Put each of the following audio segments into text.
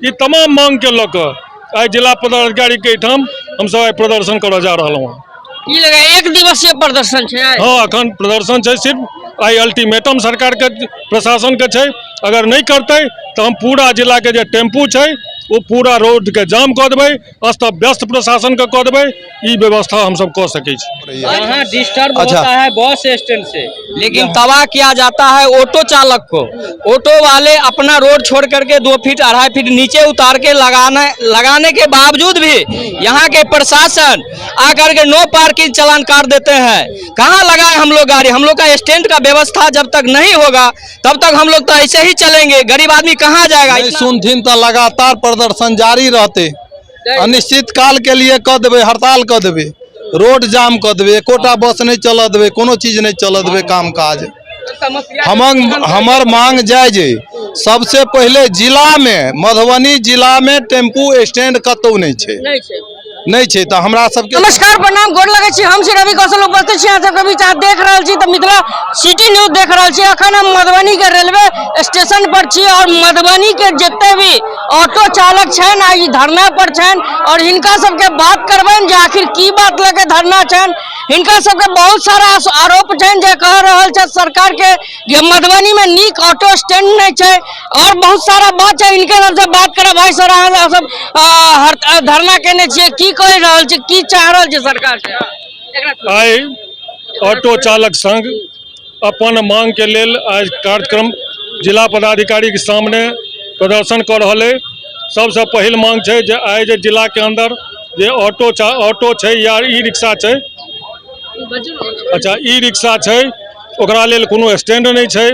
ई तमाम मांगके लऽ कऽ आइ जिला पदाधिकारीके एहिठाम हमसभ आइ प्रदर्शन करऽ जा रहलहुँ हँ। की लगा, एक दिवसीय प्रदर्शन छै आइ? हँ, अखन प्रदर्शन छै। सिर्फ आइ अल्टीमेटम सरकारके, प्रशासनके छै। अगर नहि करतै तऽ हम पूरा जिलाके जे टेम्पू छै ओ पूरा रोडके जाम कऽ देबै, अस्त व्यस्त प्रशासनके कऽ देबै। ई व्यवस्था हमसभ कऽ सकै छी। यहाँ डिस्टर्ब अच्छा। होता है बस स्टैंड से, लेकिन तबाह किया जाता है ऑटो चालक को। ऑटो वाले अपना रोड छोड़ करके 2 फीट 2.5 फीट नीचे उतार के लगाने लगाने के बावजूद भी यहाँ के प्रशासन आकर के नो पार्किंग चालान काट देते हैं। कहाँ लगाए हम लोग गाड़ी? हम लोग का स्टैंड का व्यवस्था जब तक नहीं होगा तब तक हम लोग तो ऐसे ही चलेंगे। गरीब आदमी कहाँ जाएगा? नहीं सुनथिन तऽ लगातार प्रदर्शन जारी रहतै। अनिश्चित काल के लिए कऽ देबै, हड़ताल कऽ देबै, रोड जाम कऽ देबै, एकोटा बस नहि चलऽ देबै, कोनो चीज नहि चलऽ देबै। काम काज हमर हमर मांग जायज अइ। सबसे पहिले जिलामे, मधुबनी जिलामे टेम्पू स्टैंड कतौ नहि छै। नहि छै। नहि छै तऽ हमरा सबके। नमस्कार, प्रणाम, गोर लगै छी। हम श्री रवि कौशल उपस्थित छी अहाँ सबके बीच। अहाँ देख रहल छी तऽ मिथिला सिटी न्यूज देख रहल छी। अखन हम मधुबनी के रेलवे स्टेशन पर छी और मधुबनी के जते भी ऑटो चालक छनि आ ई धरना पर छनि और हिनका सबके बात करबनि जे आखिर की बात लऽ के धरना छनि। हिनका सबके बहुत सारा आरोप छनि जे कह रहल छथि सरकार के जे मधुबनी में नीक ऑटो स्टैंड नहीं छै और बहुत सारा बात छै। हिनके सबसे बात करब। भाई सर, अहाँ सब धरना केने छियै, की कहि रहल छी, की चाह रहल छी सरकार से? आइ ऑटो चालक संघ अपन मांग के लेल आज कार्यक्रम जिला पदाधिकारी के सामने प्रदर्शन कऽ रहल अइ। सबसँ पहिल मांग छै जे आइ जे जिलाके अंदर जे ऑटो छै या ई रिक्शा छै, अच्छा ई रिक्शा छै, ओकरा लेल कोनो स्टैंड नहि छै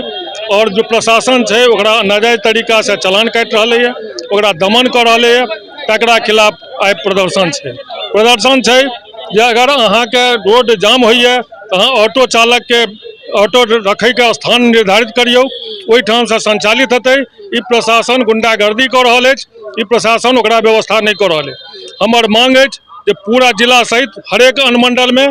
और जो प्रशासन छै ओकरा नाजायज तरीकासँ चालान काटि रहलैए, ओकरा दमन कऽ रहलैए, तकरा खिलाफ आइ प्रदर्शन छै। प्रदर्शन छै जे अगर अहाँके रोड जाम होइए तऽ अहाँ ऑटो चालकके ऑटो रखैके स्थान निर्धारित करियौ, ओहिठामसँ संचालित हेतै। ई प्रशासन गुंडागर्दी कऽ रहल अछि, ई प्रशासन ओकरा व्यवस्था नहि कऽ रहल अछि। हमर मांग अछि जे पूरा जिला सहित हरेक अनुमंडलमे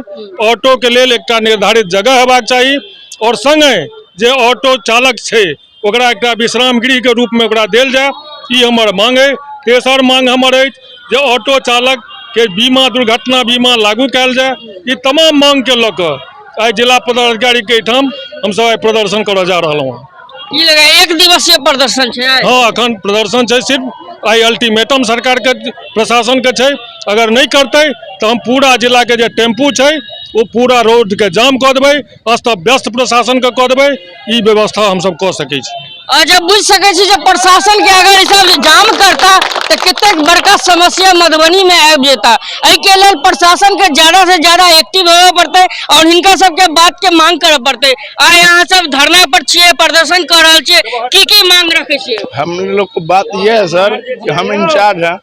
ऑटोके लेल एकटा निर्धारित जगह हेबाक चाही और सङ्गे जे ऑटो चालक छै ओकरा एकटा विश्राम गृहके रूपमे ओकरा देल जाय, ई हमर मांग अछि। तेसर मांग हमर अछि जे ऑटो चालकके बीमा, दुर्घटना बीमा लागू कयल जाय। ई तमाम मांगके लऽ कऽ आइ जिला पदाधिकारीके एहिठाम हमसभ आइ प्रदर्शन करऽ जा रहलहुँ हँ। की लगा, एक दिवसीय प्रदर्शन छै आइ? हँ, अखन प्रदर्शन छै। सिर्फ आइ अल्टीमेटम सरकारके, प्रशासनके छै। अगर नहि करतै तऽ हम पूरा जिलाके जे टेम्पू छै ओ पूरा रोडके जाम कऽ देबै, अस्त व्यस्त प्रशासनके कऽ देबै। ई व्यवस्था हमसभ कऽ सकै छी। जब बुझि सकै छी जे प्रशासन के अगर ई सब जाम करता तऽ कतेक बड़का समस्या मधुबनी में आबि जेता। एहिके लेल प्रशासन के ज्यादा से ज्यादा एक्टिव होबय पड़तै और हिनका सबके बात के मांग करय पड़तै। आइ अहाँ सब धरना पर छियै, प्रदर्शन कर रहल छियै, की की मांग रखै छियै? हम लोग को बात ये है सर कि हम इंचार्ज हैं,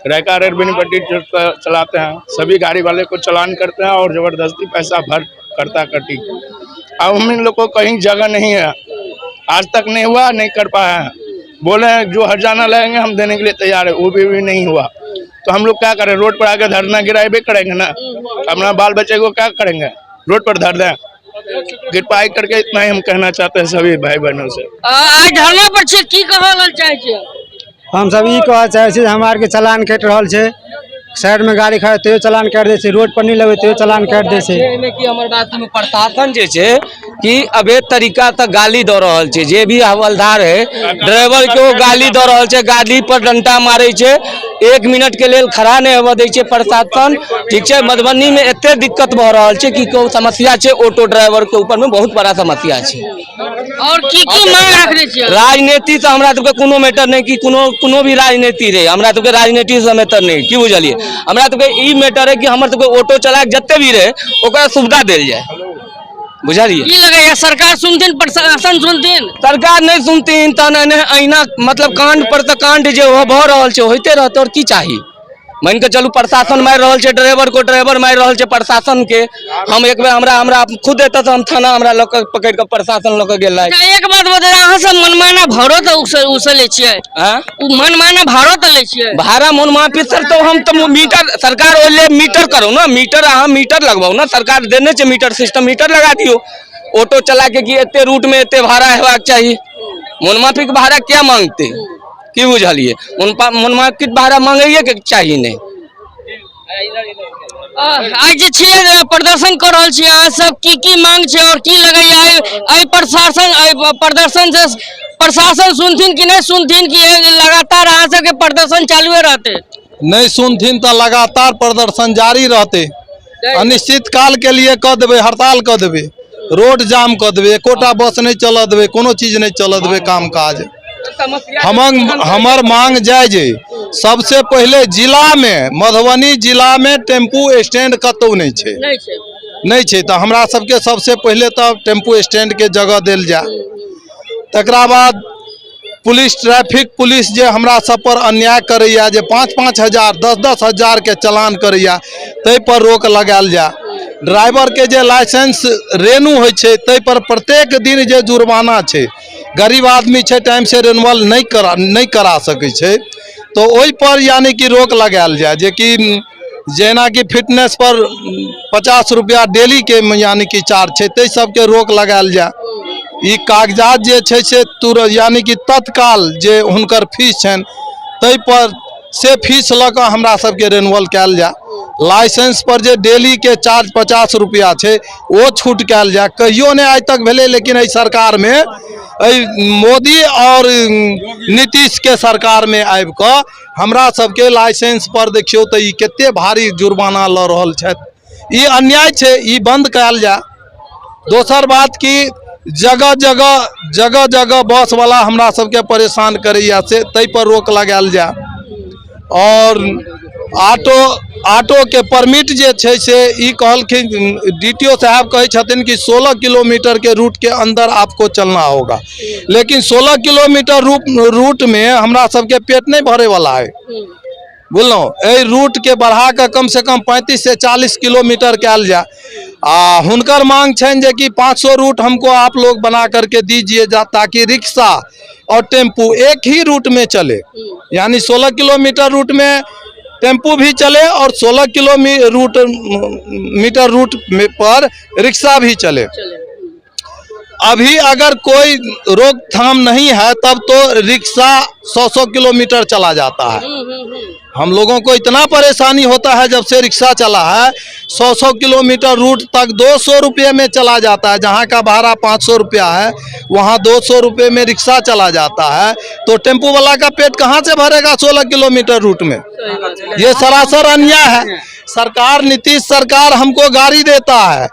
रैका रेड बेनीपट्टी चलाते हैं। सभी गाड़ी वाले को चालान करते हैं और ज़बरदस्ती पैसा भर करता कटी। अब हम इन लोग को कहीं जगह नहीं है, आज तक नहीं हुआ, नहीं कर पाए हैं। बोले हैं जो हर्जाना लगेंगे हम देने के लिए तैयार है, वो भी नहीं हुआ। तो हम लोग क्या करें? रोड पर आके धरना गिराए करेंगे ना? अपना बाल बच्चे को क्या करेंगे? रोड पर धर दें? कृपा करके इतना ही हम कहना चाहते हैं सभी भाई बहनों से। आइ धरना पर छियै, की कहल चाहै छियै? हमसब ई कहऽ चाहै छी जे हमरा आरके चालान कटि रहल छै। साइडमे गाड़ी खड़ा तैयो चालान काटि दै छै, रोड पर नहि लगबै तैयो चालान काटि दै छै। एहिमे कि हमर बात सुनू, प्रशासन जे छै कि अवैध तरीका से गाली दऽ रहल छै। जे भी हवलदार है, ड्राइवर के ओ गाली दऽ रहल छै, गाड़ी पर डंडा मारै छै, 1 मिनट के लेल खड़ा नहि होबऽ दै छै प्रशासन। ठीक छै, मधुबनी में एते दिक्कत भऽ रहल छै कि कोन समस्या छै। ऑटो ड्राइवर के ऊपर में बहुत बड़ा समस्या छै। और की की मांग रखने छियै? राजनीति से हमरा सबके कोनो मैटर नहि कि कोनो भी राजनीति रहे, हमरा सबके राजनीति से मैटर नहि। की बुझलियै? हमरा सबके ई मैटर है कि हमर सबके ऑटो चला के जते भी रहे ओकरा सुविधा देल जाय। बुझलियै? की लगैया, सरकार सुनथिन, प्रशासन सुनथिन? सरकार नहि सुनथिन तहन अहिना मतलब कांड पर तऽ कांड जे भऽ रहल छै होइते रहतै। और की चाही? मानि कऽ चलू प्रशासन मारि रहल छै ड्राइवर को, ड्राइवर मारि रहल छै प्रशासन के। हम एक बेर हमरा खुद एतऽ से हम थाना हमरा लऽ कऽ पकड़ि कऽ प्रशासन लऽ कऽ गेल। एक बात बता, अहाँ सब मनमाना भाड़ो तऽ उसलै छियै? आँय? ओ मनमाना भाड़ो तऽ लै छियै? भाड़ा मनमाफी सर, तो हम तऽ मीटर सरकार ओहि मीटर करू ने, मीटर अहाँ मीटर लगबाउ ने। सरकार देने छै मीटर सिस्टम, मीटर लगा दियौ ऑटो चला के कि एते रूट में एते भाड़ा हेबाक चाही। मनमाफी के भाड़ा क्या मांगते? की बुझलियै? मनमाकित भाड़ा मांगैए के चाही नहि। आइ जे छियै, प्रदर्शन कऽ रहल छी अहाँ सब, की की मांग छै और की लगैया, एहि प्रशासन, एहि प्रदर्शन से प्रशासन सुनथिन कि नहि सुनथिन, कि लगातार अहाँ सबके प्रदर्शन चालुए रहतै? नहि सुनथिन तऽ लगातार प्रदर्शन जारी रहतै। अनिश्चित काल के लिए कऽ देबै, हड़ताल कऽ देबै, रोड जाम कऽ देबै, एकोटा बस नहि चलऽ देबै, कोनो चीज नहि चलऽ देबै काम काज। हमर मांग जायज अइ। सबसे पहिले जिलामे, मधुबनी जिलामे टेम्पू स्टैंड कतहु नहि छै। नहि छै। नहि छै, तऽ हमरा सबके सबसे पहिले तऽ टेम्पू स्टैंडके जगह देल जाय। तकरा बाद पुलिस, ट्रैफिक पुलिस जे हमरा सब पर अन्याय करैया, जे 5-5 हजार, 10-10 हजारके चलान करैया, ताहि पर रोक लगायल जाय। ड्राइवरके जे लाइसेंस रेनू होइ छै, ताहि पर प्रत्येक दिन जे जुर्माना छै, गरीब आदमी छै, टाइमसँ रेनुअल नहि करा सकै छै, तऽ ओहि पर यानी कि रोक लगायल जाय, जेकि जेनाकि फिटनेस पर 50 रुपया डेलीके यानी कि चार्ज छै, ताहि सबके रोक लगायल जाय। ई कागजात जे छै से तुरंत यानी कि तत्काल जे हुनकर फीस छनि, ताहि पर से फीस लऽ कऽ हमरा सबके रेनुअल कयल जाय। लाइसेंस पर जे डेलीके चार्ज 50 रुपया छै, ओ छूट कयल जाय। कहियो नहि आइ तक भेलै, लेकिन एहि सरकारमे, एहि मोदी आओर नीतीशके सरकारमे आबि कऽ हमरा सबके लाइसेंस पर देखियौ तऽ ई कते भारी जुर्माना लऽ रहल छथि। ई अन्याय छै, ई बंद कयल जाय। दोसर बात कि जगह जगह, जगह जगह बसवला हमरा सबके परेशान करैया, से ताहि पर रोक लगायल जाय। आओर ऑटोके परमिट जे छै से ई कहलखिन, डीटीओ साहब कहै छथिन कि 16 किलोमीटर के रूट के अंदर आपको चलना होगा, लेकिन 16 किलोमीटर रूट में हमरा सबके पेट नहि भरे वाला है, बुझलहुँ? एहि रूटके बढ़ा कऽ कमसँ कम 35 से 40 किलोमीटर कयल जाय। आ हुनकर मांग छनि जे कि 500 रूट हमको आप लोग बना करके दीजिए जा, ताकि रिक्शा और टेम्पू एक ही रूट में चले, यानी 16 किलोमीटर रूट में टेम्पू भी चले और 16 किलोमीटर रूट में पर रिक्शा भी चले। अभी अगर कोई रोकथाम नहीं है, तब तो रिक्शा 100-100 किलोमीटर चला जाता है। हम लोगों को इतना परेशानी होता है, जब से रिक्शा चला है, 100-100 किलोमीटर रूट तक 200 रुपये में चला जाता है। जहाँ का भाड़ा 500 रुपया है, वहाँ 200 रुपये में रिक्शा चला जाता है, तो टेम्पू वाला का पेट कहाँ से भरेगा 16 किलोमीटर रूट में? ये सरासर अन्याय है। सरकार, नीतीश सरकार हमको गाड़ी देता है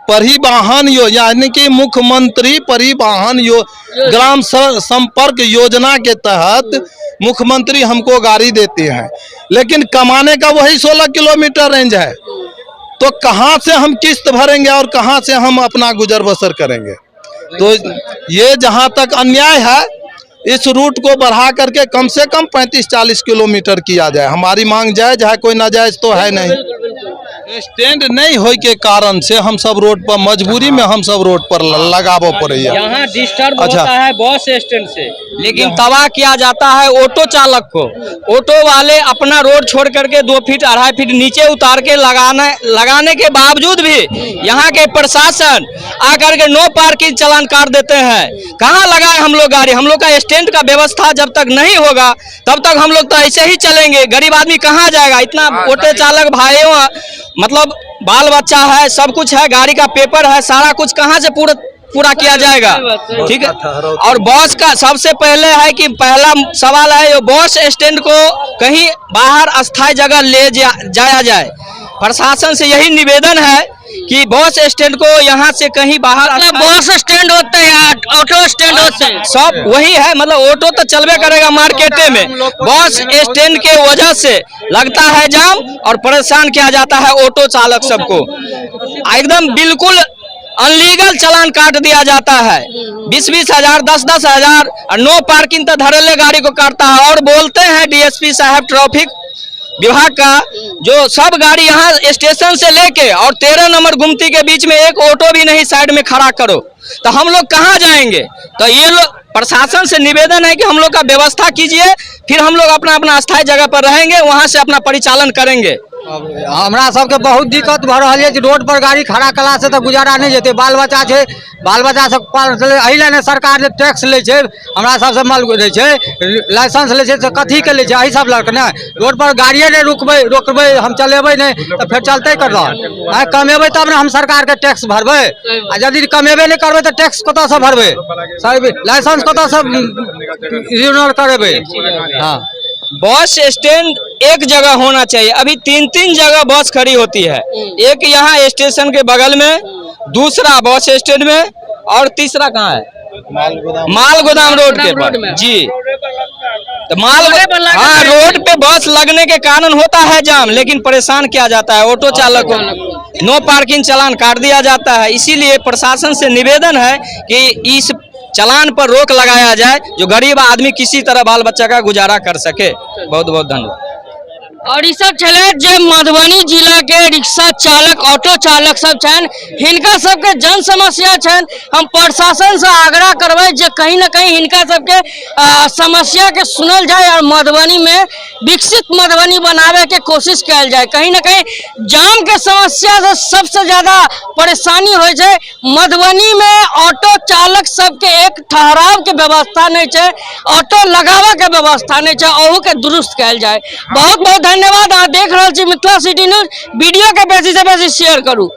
परिवहन यो यानी कि मुख्यमंत्री परिवहन यो ग्राम संपर्क योजना के तहत मुख्यमंत्री हमको गाड़ी देते हैं, लेकिन कमाने का वही 16 किलोमीटर रेंज है, तो कहाँ से हम किस्त भरेंगे और कहाँ से हम अपना गुजर बसर करेंगे? तो ये जहाँ तक अन्याय है, इस रूट को बढ़ा करके कम से कम 35-40 किलोमीटर किया जाए। हमारी मांग जायज है, कोई नाजायज तो है नहीं। स्टैंड नहीं होय के कारण से हम सब रोड पर मजबूरी में हम सब रोड पर लगाबऽ पड़ैया। यहाँ डिस्टर्ब होता है बस स्टैंड से। लेकिन तबाह किया जाता है ऑटो चालक को। ऑटो वाले अपना रोड छोड़ करके 2 फीट, 2.5 फीट नीचे उतार के लगाने लगाने के बावजूद भी यहाँ के प्रशासन आकर के नो पार्किंग चालान काट देते हैं। कहाँ लगाए हम लोग गाड़ी? हम लोग का स्टैंड का व्यवस्था जब तक नहीं होगा, तब तक हम लोग तो ऐसे ही चलेंगे। गरीब आदमी कहाँ जाएगा? इतना ऑटो चालक भाइयों, मतलब बाल बच्चा है, सब कुछ है, गाड़ी का पेपर है, सारा कुछ कहाँ से पूरा पूरा किया जाएगा? ठीक है, और बस का सबसे पहले है कि पहला सवाल है, ये बस स्टैंड को कहीं बाहर अस्थायी जगह ले जाया जाए। प्रशासन से यही निवेदन है कि बस स्टैंड को यहाँ से कहीं बाहर मतलब अस्थायी- बस स्टैंड होते हैं, ऑटो स्टैंड होते हैं? सब वही है, मतलब ऑटो तो चलबे करेगा मार्केटे में। बस स्टैंड के वजह से लगता है जाम और परेशान किया जाता है ऑटो चालक सबको। एकदम बिल्कुल अनलीगल चालान काट दिया जाता है, 20-20 हजार, 10-10 हजार, और नो पार्किंग तो धड़ल्ले गाड़ी को काटता है। और बोलते हैं डीएसपी साहब ट्रैफिक विभाग का, जो सब गाड़ी यहाँ स्टेशन से लेके और 13 नंबर गुमती के बीच में एक ऑटो भी नहीं साइड में खड़ा करो, तो हम लोग कहाँ जाएंगे? तो ये लोग, प्रशासन से निवेदन है कि हम लोग का व्यवस्था कीजिए, फिर हम लोग अपना अपना अस्थायी जगह पर रहेंगे, वहां से अपना परिचालन करेंगे। हमरा सबके बहुत दिक्कत भऽ रहल अछि। रोड पर गाड़ी खड़ा कला से तऽ गुजारा नहि जेतै। बाल बच्चा छै, बाल बच्चा सब पाल एहि लए ने सरकार जे टैक्स लै छै, हमरा सबसँ माल लै छै, लाइसेंस लै छै, तऽ कथीके लै छै? एहि सब लऽ कऽ ने। रोड पर गाड़िए नहि रुकबै, रोकबै, हम चलेबै नहि तऽ फेर चलतै कतऽ? आँय, कमेबै तब ने हम सरकारके टैक्स भरबै। आ यदि कमेबे नहि करबै तऽ टैक्स कतऽसँ भरबै? लाइसेंस कतऽसँ रिन्यूअल करेबै? हँ। बस स्टैंड एक जगह होना चाहिए। अभी तीन तीन जगह बस खड़ी होती है, एक यहाँ स्टेशन के बगल में, दूसरा बस स्टैंड में और तीसरा कहाँ है? माल गोदाम रोड के रोड पर में। जी। तो माल रोडे पर लागल हाँ, है। रोड पे बस लगने के कारण होता है जाम, लेकिन परेशान किया जाता है ऑटो चालक को। नो पार्किंग चालान काट दिया जाता है। इसीलिए प्रशासन से निवेदन है कि इस चालान पर रोक लगाया जाए, जो गरीब आदमी किसी तरह बाल बच्चा का गुजारा कर सके। बहुत बहुत धन्यवाद। और ई सब छलै जे मधुबनी जिला के रिक्शा चालक, ऑटो चालक सब छनि, हिनका सबके जन समस्या छनि। हम प्रशासन से आग्रह करबै जे कहीं ना कहीं हिनका सबके समस्या के सुनल जाय और मधुबनी में विकसित मधुबनी बनावे के कोशिश कयल जाय। कहीं ना कहीं जाम के समस्या से सबसे ज्यादा परेशानी होइ छै मधुबनी में। ऑटो चालक सबके एक ठहराव के व्यवस्था नहि छै, ऑटो लगाबऽ के व्यवस्था नहि छै, ओहू के दुरुस्त कयल जाय। बहुत बहुत धन्यवाद। अहाँ देख रहल छी मिथिला सिटी न्यूज। वीडियो के बेसी से बेसी शेयर करू।